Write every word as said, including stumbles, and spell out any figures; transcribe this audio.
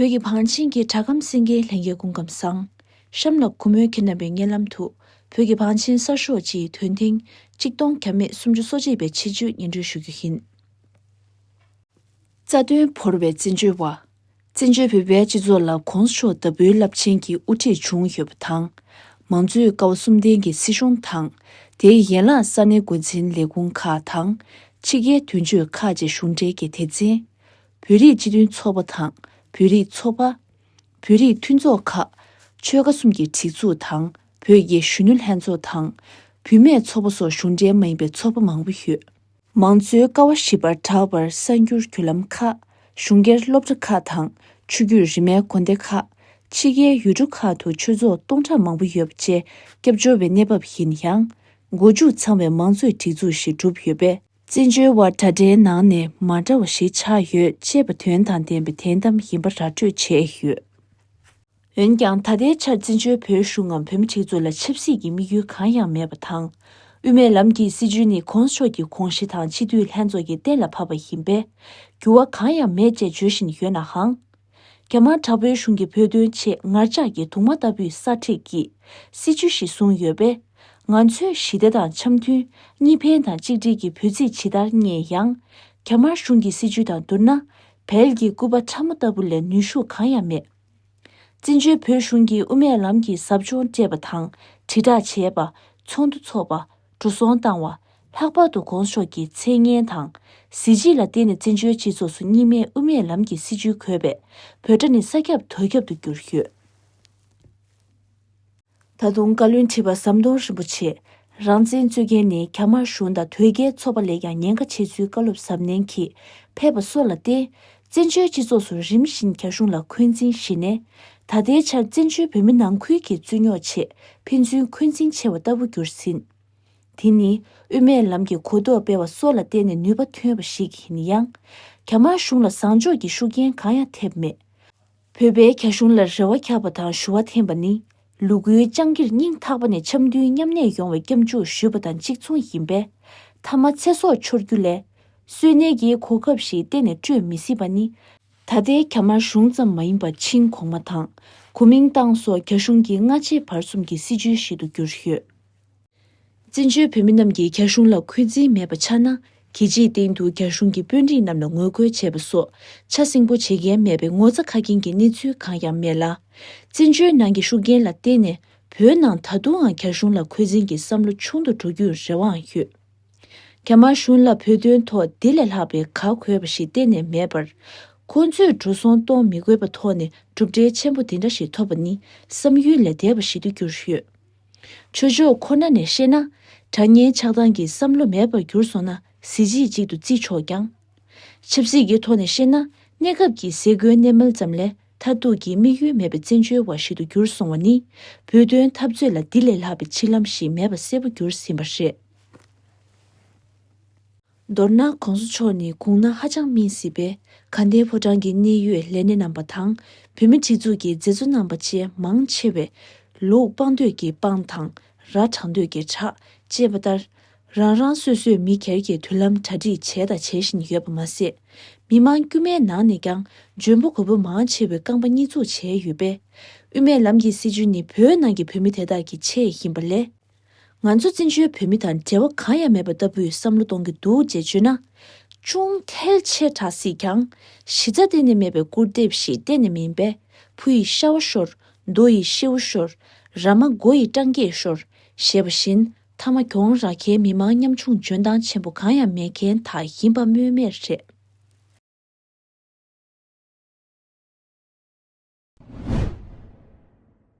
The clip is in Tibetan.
བོད་ཀྱི་བང་ཆེན་གྱི་སྒྲ་སྒམ་གསན་མཁན་ལྷན་རྒྱས་སྐུ་ཁམས་བཟང་། གཤམ་ལ་གུས་མོས་ཁྱེད་རྣམ་པའི་སྙན་ལམ་དུ། བོད་ཀྱི་བང་ཆེན་གསར་ཤོག་ཅིག་དོན་ཐེངས་གཅིག་སྟོང་བརྒྱ་མེད་སུམ་ཅུ་སོ་གཅིག་པའི་ཆེད་བརྗོད་སྙན་སྒྲོན་ཞུ་རྒྱུ་ཡིན། རྩ་དོན་བོར་བའི་བཙན་བྱོལ་བ། བཙན་བྱོལ་བོད་པའི་སྤྱི་ཚོགས་ལ་༸གོང་ས་མཆོག་ལྟ་བུའི་རླབས་ཆེན་གྱི་དབུ་ཁྲིད་བྱུང་ཡོད་པ་དང་། མང་གཙོའི་ཀ་བ་གསུམ་ལྡན་གྱི་སྲིད་གཞུང་དང་། དེའི་ཡན་ལག་ས་གནས་འགོ་འཛིན་ལས་ཁུངས་ཁག་དང་། ཕྱི་རྒྱལ་དོན་གཅོད་ཁག་བཅས་གཞུང་འབྲེལ་གྱི་སྡེ་ཚན། བོད་རིགས་སྤྱི་མཐུན་ཚོགས་པ་དང་། བོད་རིགས་ཚོགས་པ། བོད་རིགས་མཐུན་ཚོགས་ཁག་ཆོལ་ཁ་གསུམ་གྱི་སྒྲིག་འཛུགས་དང་། བོད་ཀྱི་གཞོན་ནུ་ལྷན་ཚོགས་དང་། བུད་མེད་ཚོགས་པ་སོགས་གཞུང་འབྲེལ་མ་ཡིན་པའི་ཚོགས་པ་མང་པོ་ཡོད། མང་གཙོའི་ཀ་བ་བཞི་པར་གྲགས་པར་གསར་འགྱུར་བརྒྱུད་ལམ་ཁག་གཞུང་སྒེར་སློབ་གྲྭ་ཁག་དང་། ཆོས་བརྒྱུད་རིས་མེད་དགོན་སྡེ་ཁག་ཕྱི་རྒྱལ་ཡུལ་གྲུ་ཁག་ཏུ་ཆོས་ཚོགས་སྟོང་ཕྲག་མང་པོ་ཡོད་པ་བཅས་སྐྱབས་བཅོལ་བའི་གནས་བབ་ཡིན་ཡང་། མགོ་མཇུག་ཚང་བའི་མང་གཙོའི་སྒྲིག་འཛུགས་ཤིག་གྲུབ་ཡོད་པས། བཙན་བྱོལ་བ་དྲ་སྦྲེལ་ནང་ནས་མ་འདྲ་བ་ཞིག་ཆགས་ཡོད་ཅེས་པ་དོན་དང་ལྡན་པའི་དོན་དམ་ཡིན་པ་ར་སྤྲོད་བྱས་ཡོད། འོན་ཀྱང་ད་ལྟའི་ཆར་བཙན་བྱོལ་བོད་གཞུང་ངམ་བོད་མི་སྒྲིག་འཛུགས་ལ་ཆབ་སྲིད་ཀྱི་དམིགས་ཡུལ་གང་ཡང་མེད་པ་དང་། དབུ་མའི་ལམ་གྱི་སྲིད་བྱུས་ནི་༸གོང་ས་མཆོག་གི་དགོངས་གཞི་དང་སྤྱི་འཐུས་ལྷན་ཚོགས་ཀྱིས་གཏན་ལ་ཕབ་པ་ཡིན་པས། འགྱུར་བ་གང་ཡང་མེད་ཅེས་བརྗོད་བཞིན་ཡོད་ནའང་། རྒྱ་དམར་དྲག་པོའི་གཞུང་གིས་བོད་དོན་ཆེད་ངར་ལྕགས་ཀྱི་གདུང་མ་ལྟ་བུའི་སྲ་མཁྲེགས་ཀྱི་སྲིད་བྱུས་ཤིག་བཟུང་ཡོད་པས། ང་ཚོས་ཞི་བདེ་དང་འཆམ་མཐུན། གཉིས་ཕན་དང་གཅིག་སྒྲིལ་གྱི་འབོད་ཚིག་ཇི་ལྟར་སྙན་ཡང་། རྒྱ་དམར་གཞུང་གི་སྲིད་བྱུས་དང་བསྡུར་ན། བལ་གྱི་སྐུད་པ་ཕྲ་མོ་ལྟ་བུ་ལས་ནུས་ཤུགས་གང་ཡང་མེད། བཙན་བྱོལ་བོད་གཞུང་གིས་དབུ་མའི་ལམ་གྱི་ཟབ་སྦྱོང་སྤྲད་པ་དང་། དྲིལ་བསྒྲགས་བྱས་པ། ཚོགས་འདུ་འཚོགས་པ། འགྲོ་སོང་བཏང་བ། ལྷག་པར་དུ་༸གོང་ས་མཆོག་གི་མཚན་སྙན་དང་། གཟི་བརྗིད་ལ་བརྟེན་ནས་བཙན་བྱོལ་སྤྱི་ཚོགས་སུ་གཉིས་སྨན་དབུ་མའི་ལམ་གྱི་སྲིད་བྱུས་འགོད་པས། བོད་དགྲ་ནི་ས་ཁྱབ་རྡོ་ཁྱབ་ཏུ་གྱུར་ཡོད། ད་དུང་བཀའ་བློན་ཁྲི་པ་ཟམ་གདོང་རིན་པོ་ཆེ། རང་བཙན་རྩོད་མཁན་ནི་རྒྱ་དམར་གཞུང་དང་དོལ་རྒྱལ་ཚོགས་པ་ལས་ཀྱང་ཉེན་ཁ་ཆེ་ཚུལ་བཀའ་སློབ་ཟབ་ནན་གྱིས་ཕེབས་པ་སོགས་ལ་བརྟེན། བཙན་བྱོལ་སྤྱི་ཚོགས་སུ་རིམ་བཞིན་རྒྱ་གཞུང་ལ་འཁོན་འཛིན་ཞི་ནས། ད་ལྟའི་ཆར་བཙན་བྱོལ་བོད་མི་ནང་ཁུལ་གྱི་རྩོད་རྙོག་ཆེད་ཕན་ཚུན་འཁོན་འཛིན་ཆེ་བ་ལྟ་བུ་གྱུར་ཟིན། དེ་ནི་དབུ་མའི་ལམ་གྱི་གོ་རྟོགས་སྤེལ་བ་སོགས་ལ་བརྟེན་ནས་ནུས་པ་ཐོན་པ་ཞིག་ཡིན་ཡང་། རྒྱ་དམར་གཞུང་ལ་བཟང་ཕྱོགས་ཀྱི་ཤུགས་རྐྱེན་གང་ཡང་ཐེབས་མེད། བོད་པའི་རྒྱ་གཞུང་ལ་རེ་བ་བརྒྱབ་པ་དང་ཞུ་བ་འཐེན་པ་ནི། ལུ་གུའི་སྤྱང་ཀིར་སྙིང་ཐག་པ་ནས་འཆམ་མཐུན་མཉམ་གནས་ཡོང་བའི་སྐྱབས་འཇུག་ཞུས་པ་དང་གཅིག་མཚུངས་ཡིན་པས། མཐའ་མ་ཚེ་སྲོག་འཆོར་རྒྱུ་ལས། གསོན་གནས་ཀྱི་གོ་སྐབས་ཤིག་གཏན་ནས་སྤྲོད་མི་སྲིད་པ་ནི། ད་ལྟའི་རྒྱ་དམར་གཞུང་ཙམ་མ་ཡིན་པར་ཆིང་གོང་མ་དང་། གོ་མིང་ཏང་སོགས་རྒྱ་གཞུང་གི་སྔ་རྗེས་བར་གསུམ་གྱི་སྲིད་བྱུས་ཤིག་ཏུ་གྱུར་ཡོད། བཙན་བྱོལ་བོད་མི་རྣམས་ཀྱིས་རྒྱ་གཞུང་ལ་འཁོན་འཛིན་མེད་པ་ཆགས་ན། རྒྱལ་སྤྱིའི་སྟེང་དུ་རྒྱ་གཞུང་གི་དཔོན་རིགས་རྣམས་ལ་ངོ་རྒོལ་བྱས་པ་སོགས་ཆ་སྲིང་པོ་བྱེད་མཁན་མེད་པའི་ངོ་ཚ་ཁ་སྐྱེངས་ཀྱི་གནས་ཚུལ་གང་ཡང་མེད་ལ། བཙན་བྱོལ་ནང་གི་ཤུགས་རྐྱེན་ལ་བརྟེན་ནས་བོད་ནང་ད་དུའང་རྒྱ་གཞུང་ལ་འཁོན་འཛིན་གྱི་བསམ་བློ་ཆུང་དུ་འགྲོ་རྒྱུའི་རེ་བའང་ཡོད། རྒྱ་དམར་གཞུང་ལ་བོད་དོན་ཐོག་འདི་ལས་ལྷག་པའི་གལ་དགོས་པ་ཞིག་གཏན་ནས་མེད་པར། ཁོང་ཚོས་འགྲོ་སོང་གཏོང་མི་དགོས་པའི་ཐོག་ནས་གྲུབ་འབྲས་ཆེན་པོ་འདི་འདྲ་ཞིག་ཐོབ་པ་ནི་བསམ་ཡུལ་ལས་འདས་པ་ཞིག་ཏུ་གྱུར་ཡོད། ཆོས་ཕྱོགས་ཁོ་ན་ནས་བཤད་ན། དྲ་བརྙན་ཆགས་སྡང་གི་བསམ་བློ་མེད་པར་གྱུར་སོང་ན་གཟི་བརྗིད་ཅིག་ཏུ་བརྩི་ཆོག་ཀྱང་། ཆབ་སྲིད་ཀྱི་ཐོག་ནས་བཤད་ན། གནས་སྐབས་ཀྱི་ཟས་གོས་གནས་མལ་ཙམ་ལས་མཐར་ཐུག་གི་དམིགས་ཡུལ་མེད་པའི་བཙན་བྱོལ་བ་ཞིག་ཏུ་གྱུར་སོང་བ་ནི། བོད་དོན་འཐབ་རྩོད་ལ་འདི་ལས་ལྷག་པའི་འཆི་ལམ་ཞིག་མེད་པ་གསལ་པོ་གྱུར་ཟིན་པ་རེད། མདོར་ན་༸གོང་ས་མཆོག་ནི་དགུང་ན་ཧ་ཅང་སྨིན་སྲིད་པས། དགའ་ལྡན་ཕོ་བྲང་གི་གནད་ཡོད་ལས་སྣེ་རྣམ་པ་དང་། བོད་མི་སྒྲིག་འཛུགས་ཀྱི་མཛད་གཙོ་རྣམ་པ་བཅས་མང་ཆེ་བས། ལུག་སྤང་འདོད་ཀྱི་སྤང་དང་། ར་དྲང་འདོད་ཀྱི་དྲག་ཅེས་པ་ལྟར། རང་རང་སོ་སོའི་མི་སྒེར་གྱི་མདུན་ལམ་གྲ་སྒྲིག་བྱས་དང་བྱེད་བཞིན་ཡོད་པ་མ་ཟད། མི་མང་དཀྱུས་མའི་ནང་ནས་ཀྱང་འཇོན་པོ་རྒོད་པོ་མང་ཆེ་བས་རྐང་པ་གཉིས་འཛུགས་བྱས་ཡོད་པས། དབུ་མའི་ལམ་གྱི་སྲིད་བྱུས་ནི་བོད་ནང་གི་བོད་མི་དེ་དག་གི་ཆེད་ཡིན་པ་ལས། ང་ཚོ་བཙན་བྱོལ་བོད་མི་དང་འབྲེལ་བ་གང་ཡང་མེད་པ་ལྟ་བུའི་བསམ་བློ་གཏོང་གི་འདུག་ཅེས་བརྗོད་ན། ཅུང་ཐལ་ཆེ་དྲགས་སྲིད་ཀྱང་། གཞི་རྩ་གཏན་ནས་མེད་པའི་སྐུར་འདེབས་ཤིག་གཏན་ནས་མིན་པས། བུ་ཡི་ཤ་བ་ཤོར། རྡོ་ཡི་ཤེའུ་ཤོར། ར་མ་མགོ་ཡི་སྤྲང་སྐད་ཤོར། ཞེས་པ་བཞིན། མཐའ་མ་གྱོང་རག་མཁན་མི་མང་ཉམ་ཆུང་འཇོན་ཐང་ཆེན་པོ་གང་ཡང་མེད་མཁན་དག་ཡིན་པ་སྨོས་མེད་རེད།